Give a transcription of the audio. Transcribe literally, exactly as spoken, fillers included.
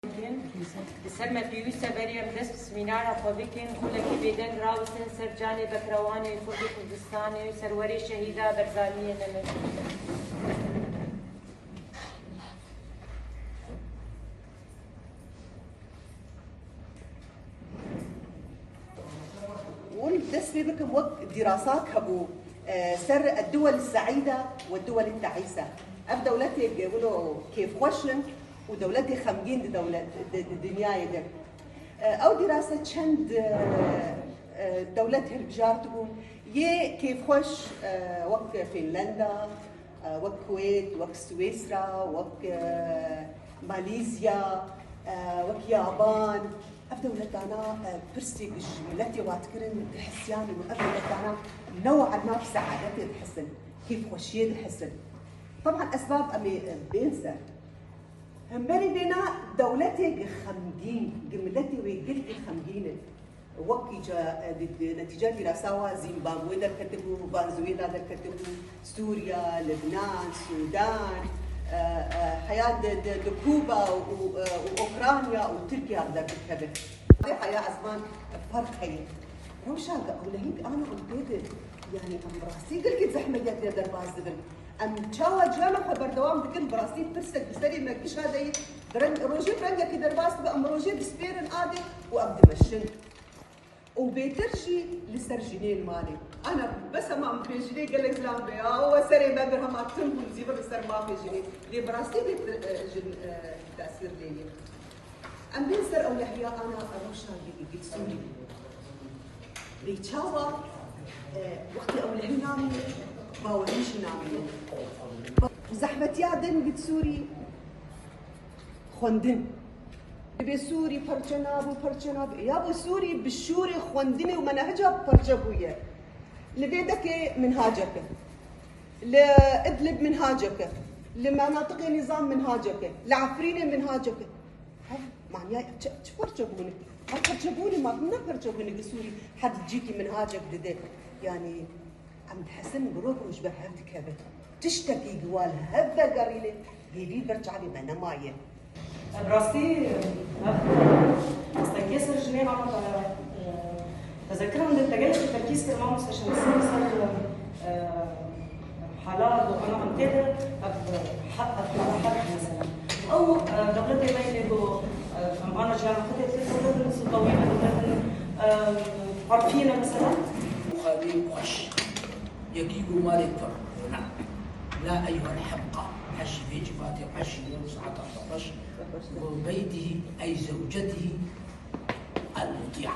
Li ser me pêwîst e berî em dest bi semînara xwe bikin, xulekî bêdeng rabisin ser canê bekrewanê Kurd û Kurdistanê û serwerê şehîda Berzaniyê nemir. Hûn dest pê bikin wek dîrasak hebû, e, ser Edduwel Seîda we Duwel Teîsa. Ev dewletê wilo kêfxweş in û dewletê xemgîn di dewlet, di, di dinyayê de. E, ew dîrasa çend, e, e, dewlet hilbijartibûn. Yê kêfxweş, e, wek Fînlenda, e, wek Kuwêt, wek Swîsra, wek, e, Malîzya, e, wek Yaban. Ev dewletana, e, pirsek ji miletê wa dikirin, dihisiyanin û ev dewletana newa nav seadetê dihisin, kêfxweşiyê dihisin. Teban esbab em ê, e, bên ser. Hemberî vêna dewletê gi xemgîn, gi miletê wê gelkî xemgîn e. Wek îca, e, di, di netîca dîrasa wa Zimbabwe derketibû, Venezuela derketibû, Sûriya, Libnan, Sûdan, e, e, heya di, di, di Kuba û, e, û Ukrayna û Tirkiya derdikeve. Vê heya ez van ferq heye. Rewşa ewlehî ana em tê de, yanî em rastî gelkî zehmetiyê tê derbas dibin. Em çawa ciyana xwe berdewam dikin, bi rastî pirsek bi serê me kişa deyî, bi reng, rojê bi rengekî derbas dibe, em rojê dispêrin adê û em dimeşin. Û bêtir jî li ser jinên malê. Ana bes hema em pê jinê gelek zilam be ya, we serê me bir hema tim bûn zîvir li ser mafê jinê. Lê bi rastî bêtir, e, jin, e, tesîr lê ye. Em bên ser ewlehiya ana rewşa Gil Sûrî. Lê çawa, e, wextê ewlehî namîne, bawerî jî namîne. Zehmetiya din Gil Sûrî xwendin. Divê Sûrî parçe nabû, parçe nabû. Ya bo Sûrî bi şûrê xwendinê û menehica parçe bûye. Li vê dekê minhaceke. Li Idlib minhaceke. Li menatiqê nîzam minhaceke. Li Efrînê minhaceke. He, maniyê çi, çi parçebûne? Her parçebûne, ma ne parçebûne li Sûrî her cîkî minhacek dide. Yanî, em dihesin mirov roj bi hev dikeve. Tiştekî giwal hev vegerîne, hêvî ber çavê me nemaye. Bi rastî, ev, e, astengiyê ser jinê ana, e, e, tezekiran de te gelekî terkîz kir mamoste Şemsî ser, e, hala doxana em tê de, ev, e, heq, ev, ev heq mesela. Ew, e, dewletê me yê ku, e, em ana jiyana xwe tê, dewletin sultawî ne, dewletin, e, erfî ne mesela. Xwedî xweş. Yekî ku malê pir, na. La eyyuhel hemqa. Heşî vê civatê, heşî vê saeta xwe xweş. Û beytî, ey zewcetî el muti'a.